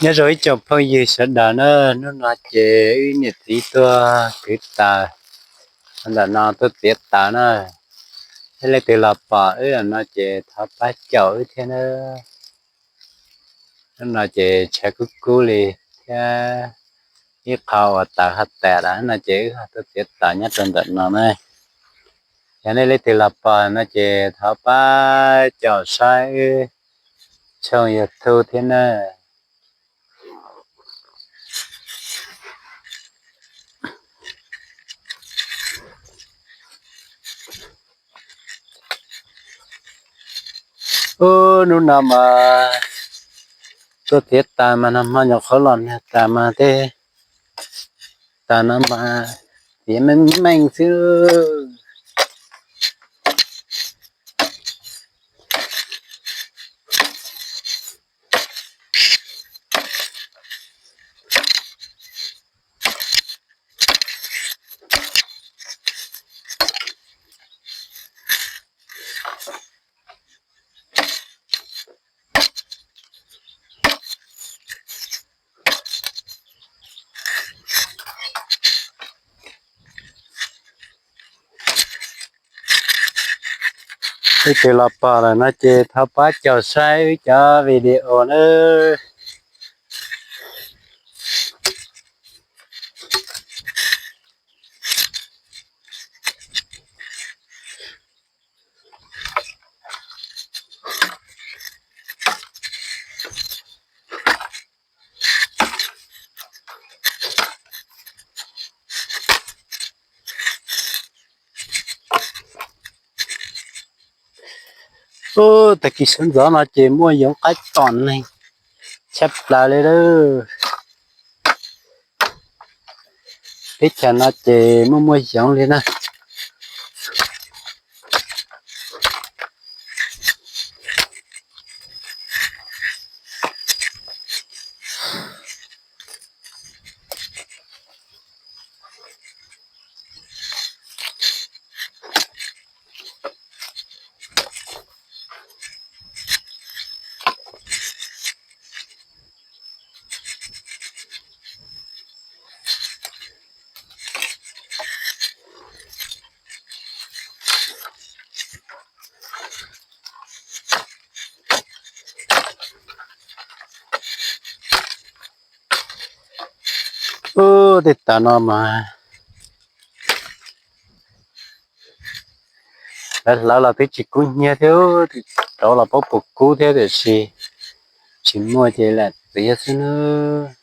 Nyob zoo ib tsoom phooj ywg sawv daws na, hnub no ces wb niam txiv tuaj kwv taws ntawm no tuaj txiav taws na. Yog leej twg los pom wb no ces thov pab caum wb thiab na. Hnub no ces tshav kub kub li thiab ib qho uas taws ho tas lawm no ces wb ho tuaj txiav taws nyob rau ntawm no na. Yog nej leej twg los pom no ces thov pab caum saib wb tshooj YouTube thiab na. Ub, hnub no mas tuaj txiav taws mas nag hmo nyuam qhuav los nag tas mas tej taws no mas txiav meej meej xwb. Leej twg los pom lawm no ces thov pab caum saib wb cov video nawb. Ub, tag kis sawv ntxov no ces muaj yoov qaib tom neeg tshaj plaws li lawm. Teb chaws no ces muaj muaj yoov li na. Ub, tej taws no mas lawv hlawv los twb tsis kub hnyiab thiab, rauv los paub puas kub thiab tiam sis tsis muaj ces lam txiav xwb nawb.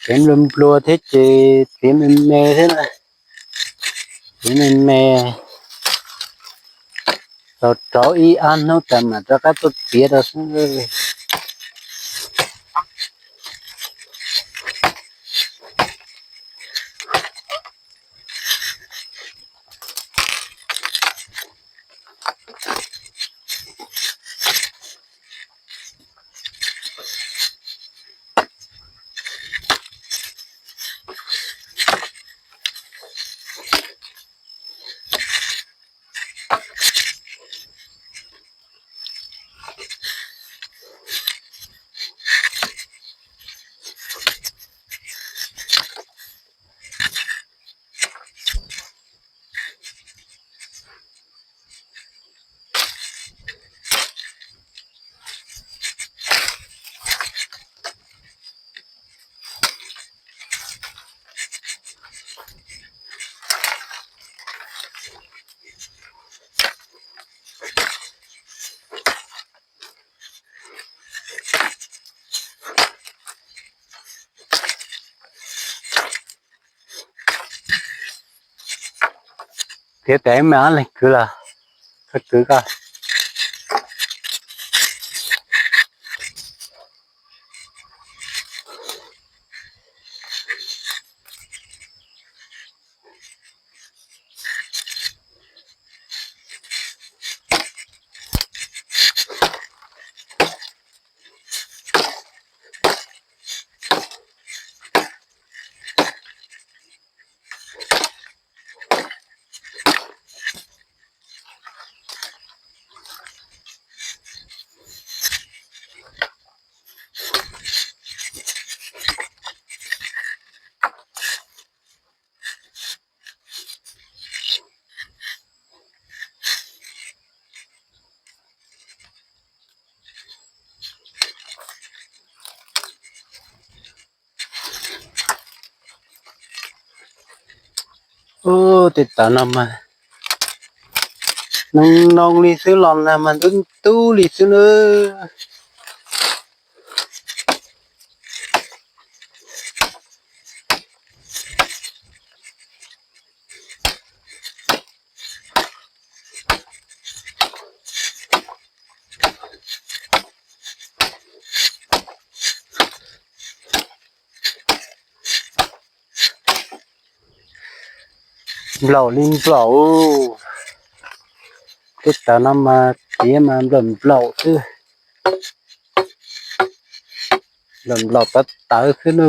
Txiav nplua nplua thiab ces txiav me me thiab na. Txiav me me, tau rau ib ob hnub tas mam rov qab tuaj txiav rau xwb. Tiav tas ib me ob leeg kwv los, koj kwv koj. Ub, tej tawv no mas noo noo li xwb los nag mas ntub ntub li xwb na. Nplaum li nplaum, tej tawv no mas tiav mas nplaum nplaum xwb. Nplaum nplaum tawv tawv xwb na.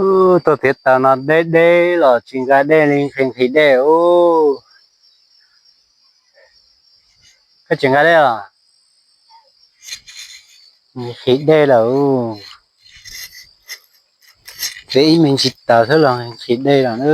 Ub, tuaj thiab tawv no deb deb los tsis nqa dej li, nqhis nqhis dej ub. Koj tsis nqa dej los? Nqhis dej lawm. Txiav ib me ntsis tawv xwb los nqhis dej lawm na.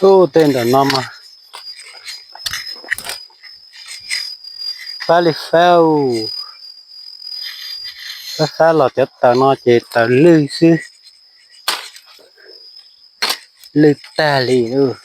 Ub, tej ntawm no mas fab li fab. Fab fab los cov taws no ces taws lwj xwb, lwj tag li lauj.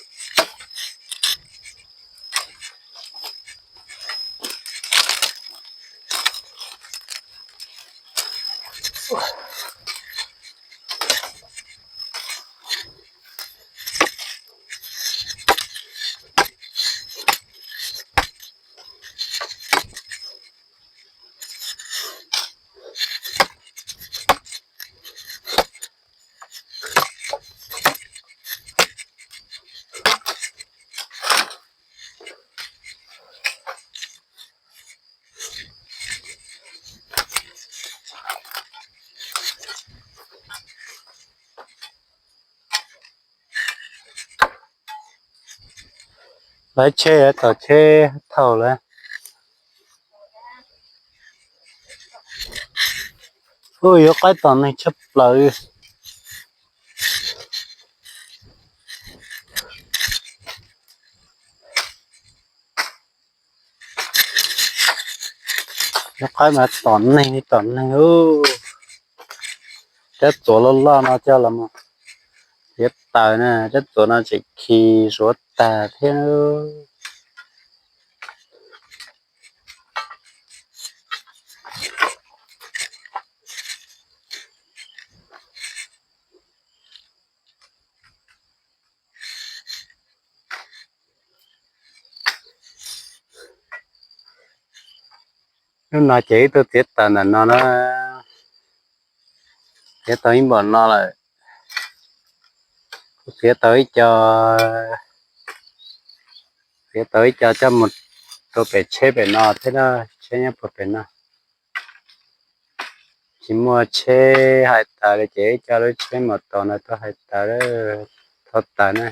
Lawv tsheb tom tsheb thaum lawm. Ub, yuav qaib tom neeg tshaj plaws. Yuav qaib mas tom neeg li tom neeg. Rab txuas loj loj no coj los mus yuav taws na, rab txuas no tseem khi suav tag thiab. Lub no ces wb tuaj txiav taws ntawm no na, txiav tau ib npaum no lawm. Kuv txiav tau ib co, txiav tau ib co coj mus rau pem tsheb pem no thiab na, tsheb nyob puag pem no. Tsis muaj tsheb hais taws li ces wb coj lub tsheb mus tau no tuaj hais taws, thauj taws na.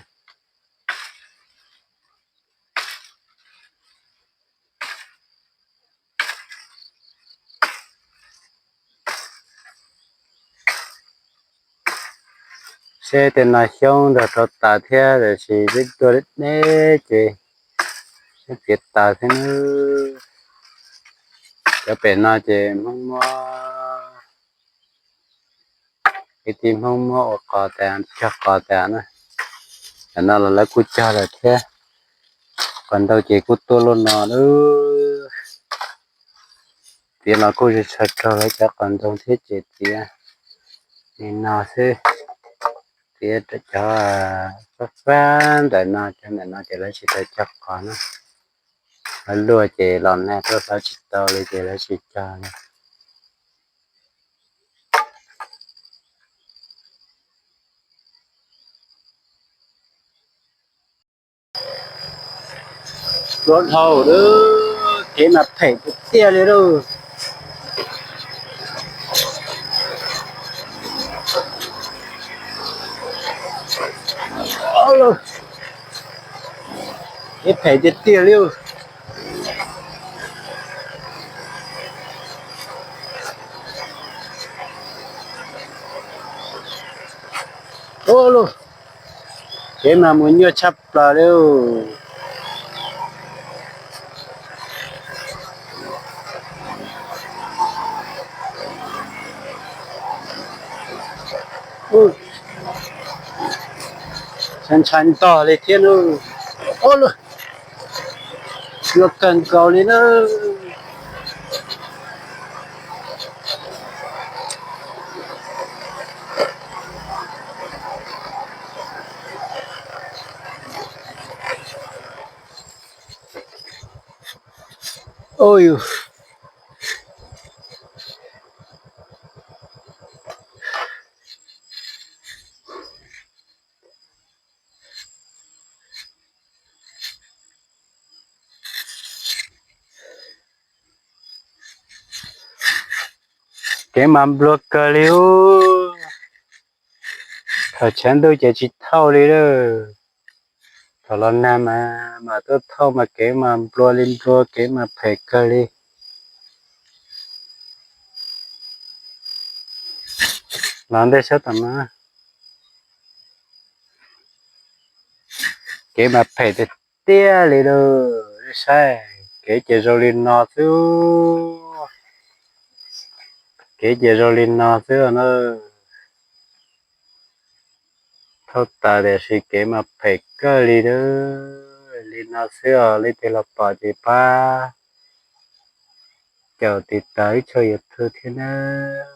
Seb tej no xyoob nrog rau tas thiab, tiam sis twb tuaj deb ces seb txiav tas xwb nawb. Cov pem no ces Hmoob muab, ib tib Hmoob muab ua qos tas, cog qos tas na. Tam no los lawv kuj cog lawm thiab. Qos ntoo ces kuj tuaj luaj no lawm. Txiav los kuj tsis tshua raug lawv cov qos ntoo thiab ces txiav li no xwb. Txiav cov fab fab ntawm no, cov ntawm no ces lawv tsis tau cog qos na. Lawv luaj ces los nag tuaj hlawv tsis tau li ces lawv tsis cog li. Pluav dhau lawm, kev mas phem tiag tiag li lauj. Kev phem tiag tiag li. Ua luaj, kev mas mus nyuaj tshaj plaws li. Ntshai ntshai ntog li thiab na. Ua luaj, nyuaj kawg nkaus li na. Kev mas nplua kawg li ub. Thaum tshav ntuj ces tsis thauj li lawm. Thaum los nag mas mam tuaj thauj mas kev mas nplua li nplua, kev mas phem kawg li. Los ntej sab tom no, kev mas phem tiag tiag li lawm. Saib kev ces zoo li no xwb. Kev ces zoo li no xwb na. Thauj taws tiam sis kev mas phem kawg li, li no xwb os. Leej twg los pom ces pab caum tiv tas ib tshooj YouTube thiab nawb.